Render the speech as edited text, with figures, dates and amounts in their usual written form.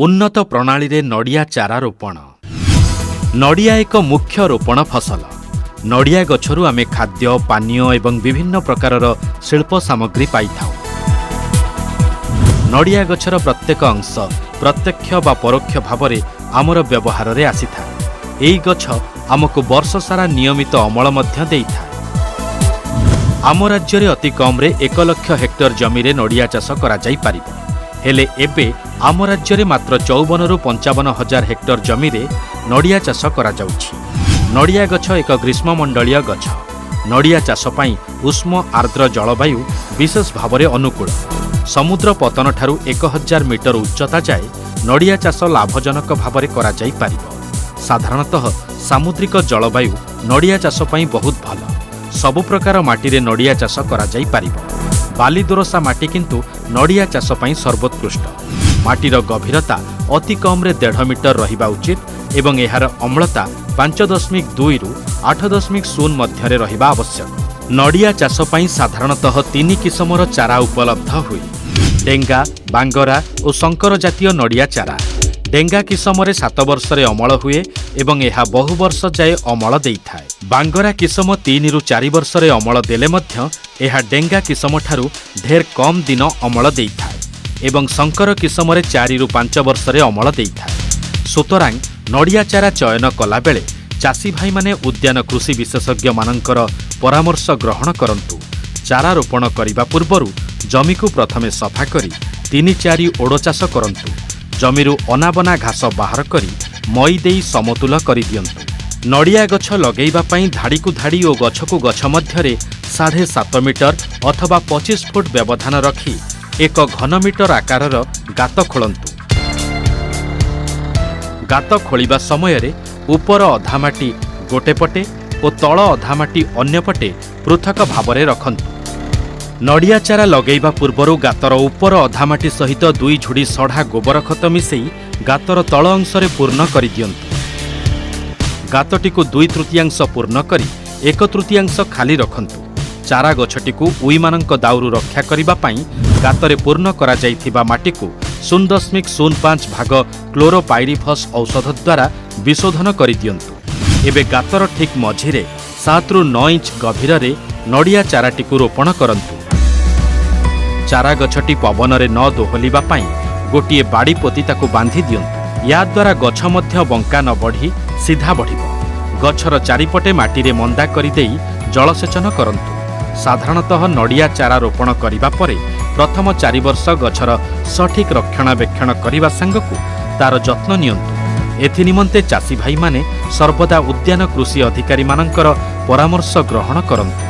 ଉନ୍ନତ ପ୍ରଣାଳୀରେ ନଡ଼ିଆ ଚାରା ରୋପଣ। ନଡ଼ିଆ ଏକ ମୁଖ୍ୟ ରୋପଣ ଫସଲ। ନଡ଼ିଆ ଗଛରୁ ଆମେ ଖାଦ୍ୟ, ପାନୀୟ ଏବଂ ବିଭିନ୍ନ ପ୍ରକାରର ଶିଳ୍ପ ସାମଗ୍ରୀ ପାଇଥାଉ। ନଡ଼ିଆ ଗଛର ପ୍ରତ୍ୟେକ ଅଂଶ ପ୍ରତ୍ୟକ୍ଷ ବା ପରୋକ୍ଷ ଭାବରେ ଆମର ବ୍ୟବହାରରେ ଆସିଥାଏ। ଏହି ଗଛ ଆମକୁ ବର୍ଷସାରା ନିୟମିତ ଅମଳ ମଧ୍ୟ ଦେଇଥାଏ। ଆମ ରାଜ୍ୟରେ ଅତି କମ୍ରେ 1 ଲକ୍ଷ ହେକ୍ଟର ଜମିରେ ନଡ଼ିଆ ଚାଷ କରାଯାଇପାରିବ। ହେଲେ ଏବେ ଆମ ରାଜ୍ୟରେ ମାତ୍ର 54ରୁ 55 ହଜାର ହେକ୍ଟର ଜମିରେ ନଡ଼ିଆ ଚାଷ କରାଯାଉଛି। ନଡ଼ିଆ ଗଛ ଏକ ଗ୍ରୀଷ୍ମମଣ୍ଡଳୀୟ ଗଛ। ନଡ଼ିଆ ଚାଷ ପାଇଁ ଉଷ୍ମ ଆର୍ଦ୍ର ଜଳବାୟୁ ବିଶେଷ ଭାବରେ ଅନୁକୂଳ। ସମୁଦ୍ର ପତନଠାରୁ 1000 ମିଟର ଉଚ୍ଚତା ଯାଏ ନଡ଼ିଆ ଚାଷ ଲାଭଜନକ ଭାବରେ କରାଯାଇପାରିବ। ସାଧାରଣତଃ ସାମୁଦ୍ରିକ ଜଳବାୟୁ ନଡ଼ିଆ ଚାଷ ପାଇଁ ବହୁତ ଭଲ। ସବୁ ପ୍ରକାର ମାଟିରେ ନଡ଼ିଆ ଚାଷ କରାଯାଇପାରିବ। ବାଲି ଦୋରସା ମାଟି କିନ୍ତୁ ନଡ଼ିଆ ଚାଷ ପାଇଁ ସର୍ବୋତ୍କୃଷ୍ଟ। ମାଟିର ଗଭୀରତା ଅତି କମ୍ରେ 1.5 ମିଟର ରହିବା ଉଚିତ ଏବଂ ଏହାର ଅମ୍ଳତା 5.2ରୁ 8.0 ମଧ୍ୟରେ ରହିବା ଆବଶ୍ୟକ। ନଡ଼ିଆ ଚାଷ ପାଇଁ ସାଧାରଣତଃ ତିନି କିସମର ଚାରା ଉପଲବ୍ଧ ହୁଏ: ଡେଙ୍ଗା, ବାଙ୍ଗରା ଓ ଶଙ୍କର ଜାତୀୟ ନଡ଼ିଆ ଚାରା। ଡେଙ୍ଗା କିସମରେ 7 ବର୍ଷରେ ଅମଳ ହୁଏ ଏବଂ ଏହା ବହୁ ବର୍ଷ ଯାଏ ଅମଳ ଦେଇଥାଏ। ବାଙ୍ଗରା କିସମ 3ରୁ 4 ବର୍ଷରେ ଅମଳ ଦେଲେ ମଧ୍ୟ ଏହା ଡେଙ୍ଗା କିସମଠାରୁ ଢେର କମ୍ ଦିନ ଅମଳ ଦେଇଥାଏ ଏବଂ ଶଙ୍କର କିସମରେ 4ରୁ 5 ବର୍ଷରେ ଅମଳ ଦେଇଥାଏ। ସୁତରାଂ ନଡ଼ିଆ ଚାରା ଚୟନ କଲାବେଳେ ଚାଷୀ ଭାଇମାନେ ଉଦ୍ୟାନ କୃଷି ବିଶେଷଜ୍ଞମାନଙ୍କର ପରାମର୍ଶ ଗ୍ରହଣ କରନ୍ତୁ। ଚାରା ରୋପଣ କରିବା ପୂର୍ବରୁ ଜମିକୁ ପ୍ରଥମେ ସଫା କରି ତିନି ଚାରି ଓଡ଼ ଚାଷ କରନ୍ତୁ। ଜମିରୁ ଅନାବନା ଘାସ ବାହାର କରି ମଇ ଦେଇ ସମତୁଲ କରିଦିଅନ୍ତୁ। ନଡ଼ିଆ ଗଛ ଲଗେଇବା ପାଇଁ ଧାଡ଼ିକୁ ଧାଡ଼ି ଓ ଗଛକୁ ଗଛ ମଧ୍ୟରେ 7.5 ମିଟର ଅଥବା 25 ଫୁଟ ବ୍ୟବଧାନ ରଖି 1 ଘନମିଟର ଆକାରର ଗାତ ଖୋଳନ୍ତୁ। ଗାତ ଖୋଳିବା ସମୟରେ ଉପର ଅଧା ମାଟି ଗୋଟେ ପଟେ ଓ ତଳ ଅଧା ମାଟି ଅନ୍ୟ ପଟେ ପୃଥକ ଭାବରେ ରଖନ୍ତୁ। ନଡ଼ିଆ ଚାରା ଲଗେଇବା ପୂର୍ବରୁ ଗାତର ଉପର ଅଧା ମାଟି ସହିତ ଦୁଇ ଝୁଡ଼ି ସଢ଼ା ଗୋବର ଖତ ମିଶେଇ ଗାତର ତଳ ଅଂଶରେ ପୂର୍ଣ୍ଣ କରିଦିଅନ୍ତୁ। ଗାତଟିକୁ 2/3 ପୂର୍ଣ୍ଣ କରି 1/3 ଖାଲି ରଖନ୍ତୁ। ଚାରା ଗଛଟିକୁ ଉଇମାନଙ୍କ ଦାଉରୁ ରକ୍ଷା କରିବା ପାଇଁ ଗାତରେ ପୂର୍ଣ୍ଣ କରାଯାଇଥିବା ମାଟିକୁ 0.05 ଭାଗ କ୍ଲୋରୋପାଇରିଫସ୍ ଔଷଧ ଦ୍ୱାରା ବିଶୋଧନ କରିଦିଅନ୍ତୁ। ଏବେ ଗାତର ଠିକ୍ ମଝିରେ 7ରୁ 9 ଇଞ୍ଚ ଗଭୀରରେ ନଡ଼ିଆ ଚାରାଟିକୁ ରୋପଣ କରନ୍ତୁ। ଚାରା ଗଛଟି ପବନରେ ନ ଦୋହଲିବା ପାଇଁ ଗୋଟିଏ ବାଡ଼ି ପୋତି ତାକୁ ବାନ୍ଧି ଦିଅନ୍ତୁ। ୟାଦ୍ୱାରା ଗଛ ମଧ୍ୟ ବଙ୍କା ନ ବଢ଼ି ସିଧା ବଢ଼ିବ। ଗଛର ଚାରିପଟେ ମାଟିରେ ମନ୍ଦା କରିଦେଇ ଜଳସେଚନ କରନ୍ତୁ। ସାଧାରଣତଃ ନଡ଼ିଆ ଚାରା ରୋପଣ କରିବା ପରେ ପ୍ରଥମ 4 ବର୍ଷ ଗଛର ସଠିକ୍ ରକ୍ଷଣାବେକ୍ଷଣ କରିବା ସାଙ୍ଗକୁ ତାର ଯତ୍ନ ନିଅନ୍ତୁ। ଏଥି ନିମନ୍ତେ ଚାଷୀ ଭାଇମାନେ ସର୍ବଦା ଉଦ୍ୟାନ କୃଷି ଅଧିକାରୀମାନଙ୍କର ପରାମର୍ଶ ଗ୍ରହଣ କରନ୍ତୁ।